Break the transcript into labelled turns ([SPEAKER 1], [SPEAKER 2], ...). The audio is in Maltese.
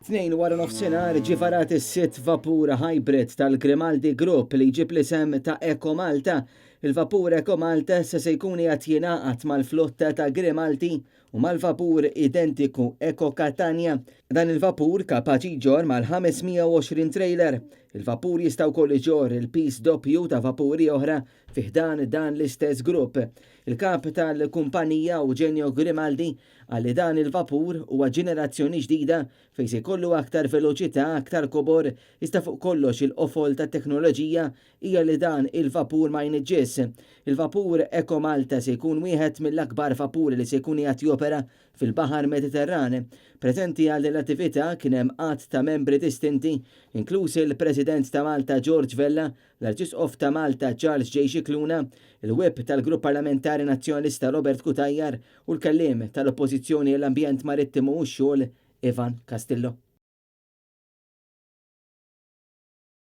[SPEAKER 1] It-Tnejn wara nofsinhar ġie varat is-sitt vapur hybrid tal-Grimaldi Group li jġib l-isem ta' Eco Malta. Il-vapur Eco Malta issa se jkun qiegħed jingħaqad mal-flotta ta' Grimaldi u mal-vapur identiku Eco Catania. Dan il-vapur kapaċi jġorr mal-520 trailer. Il-vapur jista' wkoll iġorr il-piż doppju ta' vapuri oħra fi ħdan dan l-istess grupp. Il-kap tal-kumpanija Eugenio Grimaldi qal li dan il-vapur huwa ġenerazzjoni ġdida fejn se jkollu aktar veloċità, aktar kobor, iżda fuq kollox il-qofol tat-teknoloġija hija li dan il-vapur ma jniġġisx. Il-vapur Eco Malta se jkun wieħed mill-akbar vapuri li se jkun qiegħed jopera fil-Baħar Mediterran. Preżenti għal din l-attività kien hemm għadd ta' membri distinti, inkluż il-President ta' Malta George Vella, l-Arċisqof ta' Malta Charles J. Scicluna, il-Whip tal-Grupp Parlamentari Nazzjonalista Robert Cutajar u l-Kelliem tal-Oppożizzjoni għall-Ambjent Marittimu u x-Xogħol Ivan Castillo.